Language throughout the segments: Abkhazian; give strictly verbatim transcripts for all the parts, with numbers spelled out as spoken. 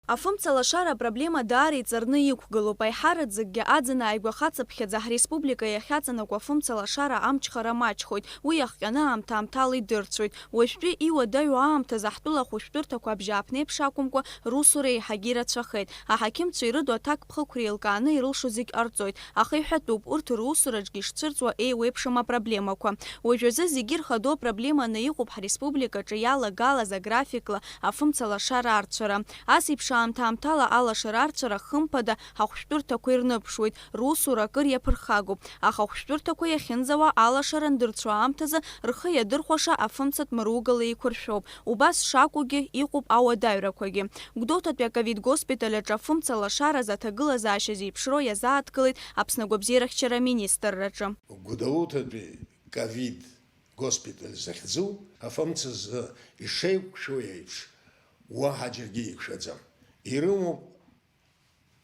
Афымца лашара апроблема даара иҵарны иқәгылоуп. Аиҳараӡакгьы аӡын ааигәа хацыԥхьаӡа ҳреспублика иахьаҵанакуа афымца лашара амчхара маҷхоит. Уи иахҟьаны аамҭа-аамҭала идырцәоит. Уажәтәи иуадаҩу аамҭазы ҳтәыла ахәышәтәырҭақәа абжьааԥнеиԥш акәымкәа, русура еиҳагьы ирацәахеит. Аҳақьымцәа ирыду аҭакԥхықәра еилкааны ирылшо зегь ҟарҵоит. Аха иҳәатәуп, урҭ русураҿгьы ишцәырҵуа еиуеиԥшым апроблемақәа. Уажәазы зегьы рхадоу проблеманы иҟоуп ҳреспубликаҿы иалагалаз аграфикла афымца лашара арцәара. Ас еиԥш аамҭа-аамҭала алашара арцәара, хымԥада, ахәшәтәырҭақәа ирныԥшуеит, русура акыр иаԥырхагоуп. Аха ахәшәтәырҭақәа иахьынӡауа алашара андырцәо аамҭазы рхы иадырхәаша афымцатә мыругала еиқәыршәоуп. Убас шакәугьы, иҟоуп ауадаҩрақәагьы. Гәдоуҭатәи аковид госпиталь аҿы афымца лашаразы аҭагылазаашьа зеиԥшроу иазааҭгылеит Аԥсны агәабзиарахьчара аминистрраҿы. Гәдоуҭатәи ковид госпиталь захьӡу афымцазы ишеиқәшәо еиԥш, уаҳа џьаргьы еиқәшәаӡам. Ирымоуп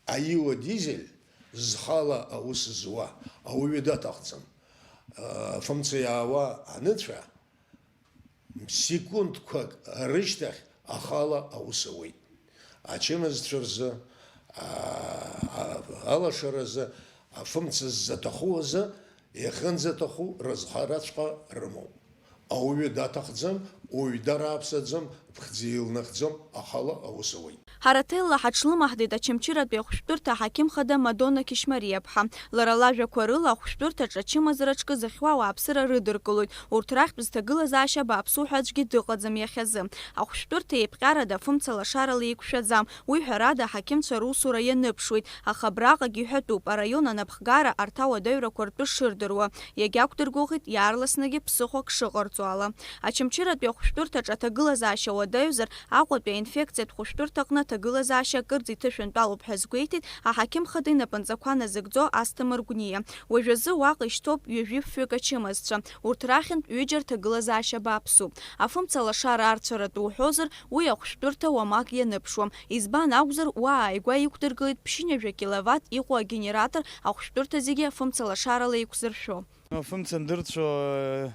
аиуа дизель зхала аус зуа, ауаҩы даҭахӡам. Афымца иаауа аныцәа, секундқәак рышьҭахь ахала аус ауеит. Ачымазцәа рзы, а, а, алашара азы, афымца ззаҭаху азы, иахьынӡаҭаху рызхараҵәҟьа рымоуп. Ауаҩы даҭахӡам, уаҩ дарааԥсаӡом, ԥхӡы илнахӡом, ахала аус ауеит. Ҳараҭелла ҳаҽлымаҳдеит Очамчыратәи ахәшәтәырҭа аҳақьым хада Мадонна Кьышьмариаԥҳа. Лара лажәақәа рыла, ахәшәтәырҭаҿы ачымазараҿкы зыхьуа ауааԥсыра рыдыркылоит, урҭ рахьтә зҭагылазаашьа бааԥсу ҳәа аӡәгьы дыҟаӡам иахьазы. Ахәшәтәырҭа еиԥҟьарада афымца лашарала еиқәшәаӡам, уи ҳәарада аҳақьымцәа русура ианыԥшуеит, аха абраҟагьы иҳәатәуп, араион анапхгара арҭ ауадаҩрақәа ртәы шырдыруа, иагьақәдыргәыӷит иаарласнгьы ԥсыхәак шыҟарҵо ала. Очамчыратәи ахәшәтәырҭаҿы аҭагылазаашьа уадаҩзар, Аҟәатәи аинфекциатә хәышәтәырҭаҟны аҭагылазаашьа акырӡа иҭышәынтәалоуп ҳәа азгәеиҭеит аҳақьым хада инапынҵақәа назыгӡо Асҭамыр Гәниа. Уажәазы уаҟа ишьҭоуп ҩажәи фҩык ачымазцәа. Урҭ рахьынтә ҩыџьа рҭагылазаашьа бааԥсуп. Афымца лашара арцәаратәы уҳәозар, уи ахәшәтәырҭа уамак ианыԥшуам. Избан акәзар, уа ааигәа иқәдыргылеит ԥшьынҩажәа киловатт иҟоу агенератор, ахәшәтәырҭа зегьы афымца лашарала еиқәзыршәо. Афымца андырцәо, э,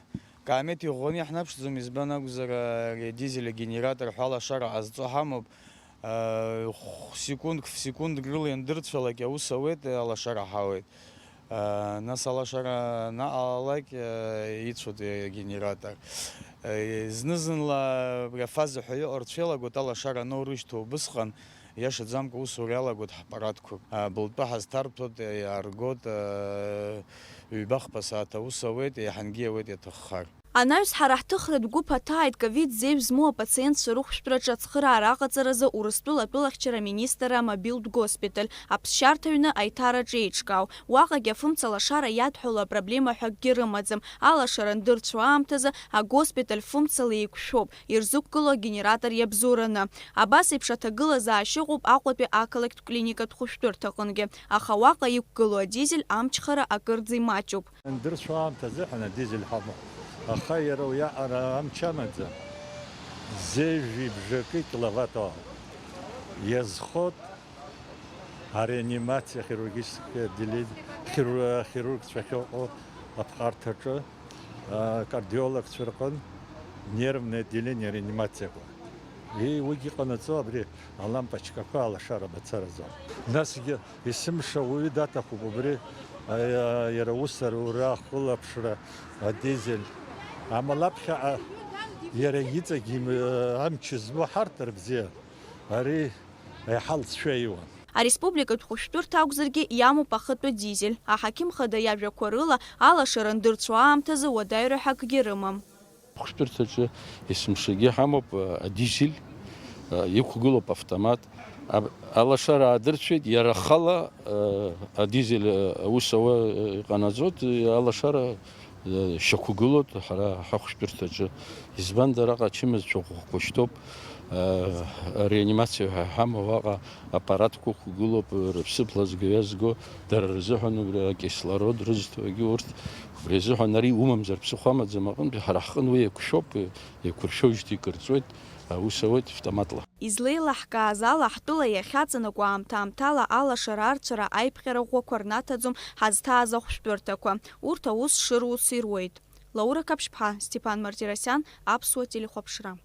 каамеҭ иӷәӷәаны иаҳнаԥшӡом, избан акәзар, э, ари адизель агенератор ҳәа алашара ҟазҵо ҳамоуп. Э, хә-, секунд, ф-, секунд рыла иандырцәалак аус ауеит, э, алашара ҳауеит. Э, нас алашара наҟалалак, э, ицәоит, э, агенератор. Э, зны-зынла абри афаза ҳәа иҟарҵо иалагоит, алашара аноурышьҭуа убысҟан, Иашаӡамкәа аусура иалагоит ҳаппаратқәак. Абылтәы ҳазҭарҭәоит, иааргоит, ҩба-хԥа сааҭ аус ауеит, еиҳангьы иауеит иаҭаххар. Анаҩс ҳара ҳҭыхратә гәыԥ аҭааит ковид зеижә змоу апациентцәа рыхәшәтәраҿы ацхыраара аҟаҵаразы Урыстәыла атәылахьчара аминистрра амобилтә госпиталь, аԥсшьарҭа аҩны аиҭараҿы еиҿкаау. Уаҟагьы афымца лашара иадҳәало апроблема ҳәа акгьы рымаӡам. Алашара андырцәо аамҭазы агоспиталь фымцала еиқәшәоуп, ирзықәгылоу агенератор иабзоураны. Абас еиԥш аҭагылазаашьа ыҟоуп Аҟәатәи ақалақьтә клиникатә хәышәтәырҭаҟынгьы, аха уаҟа иқәгылоу адизель амчхара акырӡа имаҷуп. Андырцәо аамҭа азыҳәан адизель ҳамоуп, аха иара уиаҟара амч амаӡам. Зежәи бжакы киловатт иазхоит ареанимациа, хирургическое отделение, хиру-, ахирургцәа ахьыҟоу аԥҟарҭаҿы, акардиологцәа рҟын, нервное отделение, реанимациақәа. И уигьы иҟанаҵо абри алампочкақәа алашара мацаразы. Насгьы есымша уаҩы даҭахуп убри, а, иара ус арура, ахылаԥшра, адизель. Амала аԥхьаҟа иара иҵегь им-, амч змоу ҳарҭар бзиа. Ари еиҳа лҵшәа иуан. Ареспубликатә хәышәтәырҭа акәзаргьы иамоуп ахатәы дизель. Аҳақьым хада иажәақәа рыла, алашара андырцәо аамҭазы уадаҩра ҳәа акгьы рымам. Хәышәтәырҭаҿы есымшагьы ҳамоуп, э, адизель, э, иқәгылоуп автомат. Аб-, алашара аадырцәеит, иара ахала, э, адизель, э, аус ауа, э, иҟанаҵоит, э, алашара, э, шьақәгылоуп ҳара ҳахәышәтәырҭаҿы. Избан, араҟа ачымазцәа ӷәӷәақәа шьҭоуп, э, реанимациа ҳәа ҳамоу аҟа аппаратқәа ықәгылоуп, рыԥсыԥ лазго-ҩазго, дара рзыҳәан убри акислород рызҭогьы урҭ, убри азыҳәан ари умамзар ԥсыхәа амаӡам аҟынтәи, ҳара ҳҟын уи еиқәшәоуп, еиқәыршәоижьҭеи икырҵәоит, аус ауеит автоматла. Излеилаҳкааз ала, ҳтәыла иахьаҵанакуа аамҭа-аамҭала алашара арцәара аиԥҟьара ӷәӷәақәа рнаҭаӡом ҳазҭааз ахәшәтәырҭақәа. Урҭ аус шыруц ируеит. Лаура Қаԥшьԥҳа, Степан Мартиросиан, Аԥсуа телехәаԥшра.